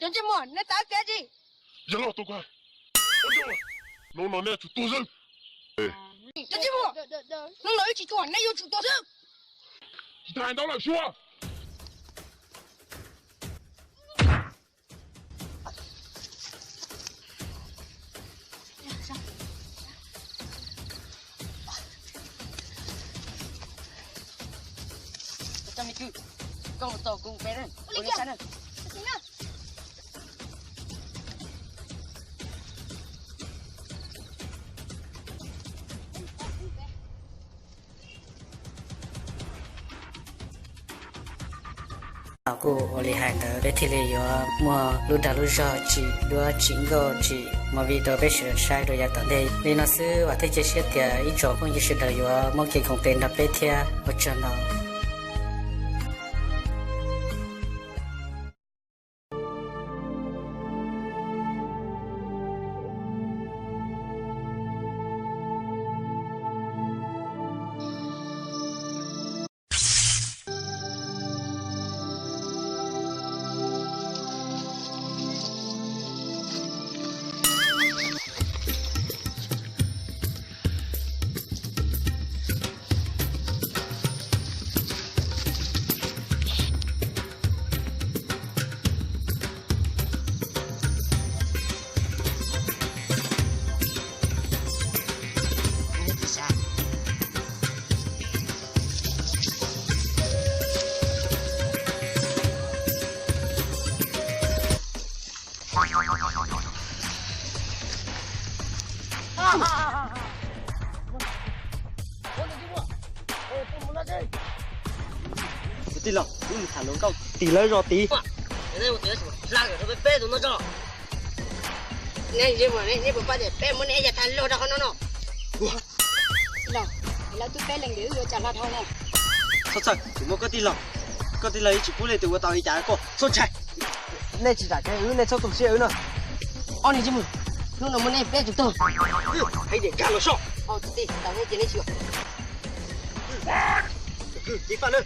Cov ntsej muag, nej tawv kev tsi? Yog los tus koj, hnub no nej yuav tsum tuag xwb. Cov ntsej muag, hnub no wb tsis tuag nej yuav tsum tuag xwb. Tsis tas hais ntau lawm, suav. Cov me kwv, koj mus tos kuv pem na, ua li cas na. Kuj ua li hais ntawd peb thiaj li yuav muaj lub dag lub zog tsim duab tsim nkauj tsim movie rau peb sawv daws saib rau yav tom ntej. Li no xwb, vam thiab cia siab tias ib tsoom phooj ywg sawv daws yuav muab kev koom tes nrog peb thiab. Ua tsaug ntau. Kwv tij laus, wb mus tham hluas nkauj tim lawv zos tid. Peb tus no tso. Nej puas pom tias peb muab nej ib yam tag log rau qhov no no? Los, lawv twb peb leeg li, wb yuav cas hla dhau no. Txhob txhawj, kuv muaj koj tij laug, koj tij laug yeej tsis pub leej twg ua tau li cas koj, txhob ntshai. Nej tsis zam kev wb, nej txhob tu siab wb no. Ob niag ntsej muag, hnub no muab nej peb tus tuag. Hais tias nkag los so. Tus tij, tau nej ces nej xyuas. Tiv faj na.